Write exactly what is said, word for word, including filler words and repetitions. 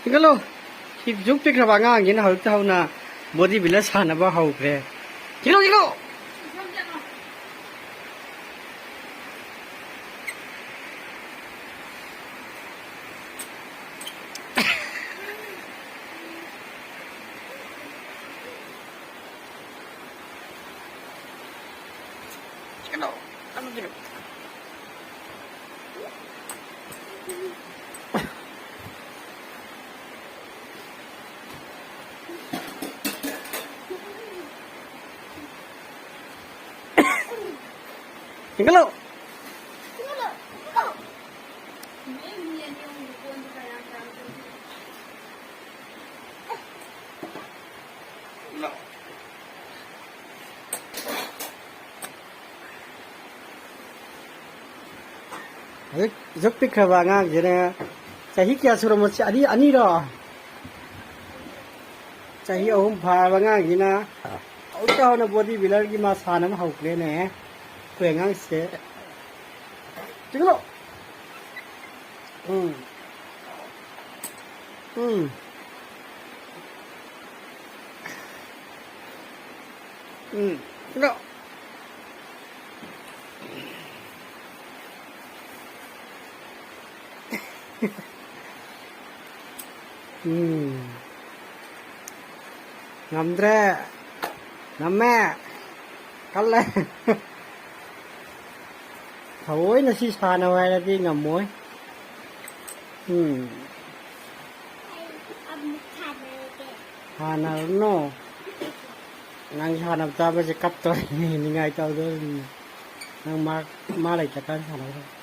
ꯆꯤꯡꯈꯠꯂꯣ꯫ ꯁꯤ ꯖꯨꯛ ꯄꯤꯛꯈ꯭ꯔꯕ ꯑꯉꯥꯡꯁꯤꯅ ꯍꯧꯖꯤꯛꯇ ꯍꯧꯅ body builder ꯁꯥꯟꯅꯕ ꯍꯧꯈ꯭ꯔꯦ꯫ ꯆꯤꯡꯈꯠꯂꯣ, ꯆꯤꯡꯈꯠꯂꯣ꯫ ꯆꯤꯡꯈꯠꯂꯣ꯫ ꯆꯤꯡꯈꯠꯂꯣ꯫ ꯆꯤꯡꯈꯠꯂꯣ꯫ ꯍꯧꯖꯤꯛ ꯖꯨꯛ ꯄꯤꯛꯈ꯭ꯔꯕ ꯑꯉꯥꯡꯁꯤꯅ ꯆꯍꯤ ꯀꯌꯥ ꯁꯨꯔꯝꯃꯣ? ꯁꯤ ꯑꯅꯤ, ꯑꯅꯤꯔꯣ? ꯆꯍꯤ ꯑꯍꯨꯝ ꯐꯥꯔꯕ ꯑꯉꯥꯡꯁꯤꯅ ꯍꯧꯖꯤꯛꯇ ꯍꯧꯅ body builderꯒꯤ ꯃꯥ ꯁꯥꯟꯅꯕ ꯍꯧꯈ꯭ꯔꯦꯅꯦ꯫ ꯑꯩꯈꯣꯏ ꯑꯉꯥꯡꯁꯦ꯫ ꯆꯤꯡꯈꯠꯂꯣ꯫ ꯎꯝ꯫ ꯎꯝ꯫ ꯎꯝ꯫ ꯆꯤꯡꯈꯠꯂꯣ꯫ ꯎꯝ꯫ ꯉꯝꯗ꯭ꯔꯦ꯫ ꯉꯝꯃꯦ꯫ ꯀꯜꯂꯦ꯫ ꯊꯑꯣꯏꯅ ꯁꯤ ꯁꯥꯟꯅꯧ ꯍꯥꯏꯔꯗꯤ ꯉꯝꯃꯣꯏ꯫ ꯎꯝ꯫ ꯑꯃꯨꯛ ꯁꯥꯟꯅꯔꯒꯦ꯫ ꯁꯥꯟꯅꯔꯨꯅꯨ꯫ ꯅꯪ ꯁꯥꯟꯅꯕ ꯆꯥꯕꯁꯦ ꯀꯞꯇꯣꯔꯤꯅꯤ, ꯅꯤꯡꯉꯥꯏ ꯇꯧꯗꯣꯔꯤꯅꯤ꯫ ꯅꯪ ꯃꯥ, ꯃꯥ ꯂꯩꯇ꯭ꯔꯀꯥꯟꯗ ꯁꯥꯟꯅꯧ꯫